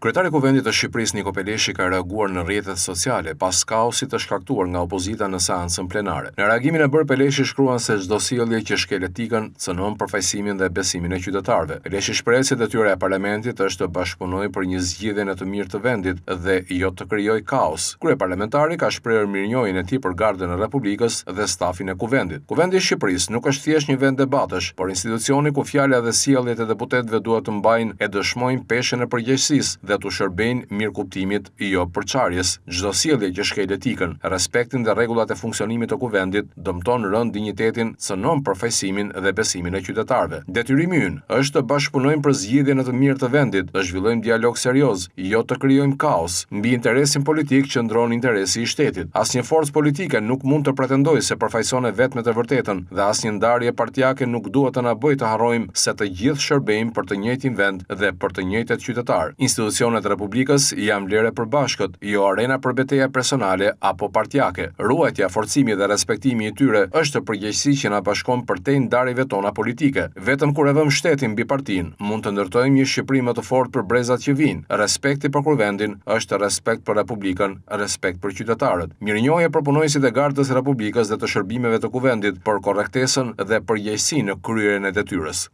Kryetari i Kuvendit të Shqipërisë Niko Peleshi ka reaguar në rrjetet sociale pas kaosit të shkaktuar nga opozita në seancën plenare. Në reagimin e bërë Peleshi shkruan se çdo sjellje që shkel etikën cënon përfaqësimin dhe besimin e qytetarëve. Peleshi shprehet se detyra e parlamentit është të bashkëpunojë për një zgjidhje në të mirë të vendit dhe jo të krijojë kaos. Kryeparlamentari ka shprehur mirënjohjen e tij për Gardën e Republikës dhe stafin e Kuvendit. Kuvendi i Shqipërisë nuk është thjesht një vend debatesh, por institucioni ku fjala dhe sjelljet e deputetëve duhet të mbajnë e dëshmojnë peshën e përgjegjësisë dhe t'u shërbejnë mirëkuptimit, jo përçarjes. Çdo sjellje që shkel etikën, respektin dhe rregullat e funksionimit të Kuvendit, dëmton rëndë dinjitetin, cënon përfaqësimin dhe besimin e qytetarëve. Detyrimi ynë është të bashkëpunojmë për zgjidhje në të mirë të vendit, të zhvillojmë dialog serioz, jo të krijojmë kaos. Mbi interesin politik qëndron interesi i shtetit. Asnjë forcë politike nuk mund të pretendojë se përfaqëson e vetme të vërtetën dhe asnjë ndarje partiake nuk duhet të na bëjë të harrojmë se të gjithë shërbejmë për të njëjtin vend dhe për të njëjtët qytetarë. Institucionet e Republikës janë vlerë e përbashkët, jo arena për beteja personale apo partiake. Ruajtja, forcimi dhe respektimi i tyre është përgjegjësi që na bashkon përtej ndarjeve tona politike. Vetëm kur e vëmë shtetin mbi partinë, mund të ndërtojmë një Shqipëri më të fortë për brezat që vijnë. Respekti për Kuvendin është respekt për Republikën, respekt për qytetarët. Mirënjohje për punonjësit e Gardës së Republikës dhe të shërbimeve të Kuvendit për korrektesën dhe përgjegjësinë në kryerjen e detyrës.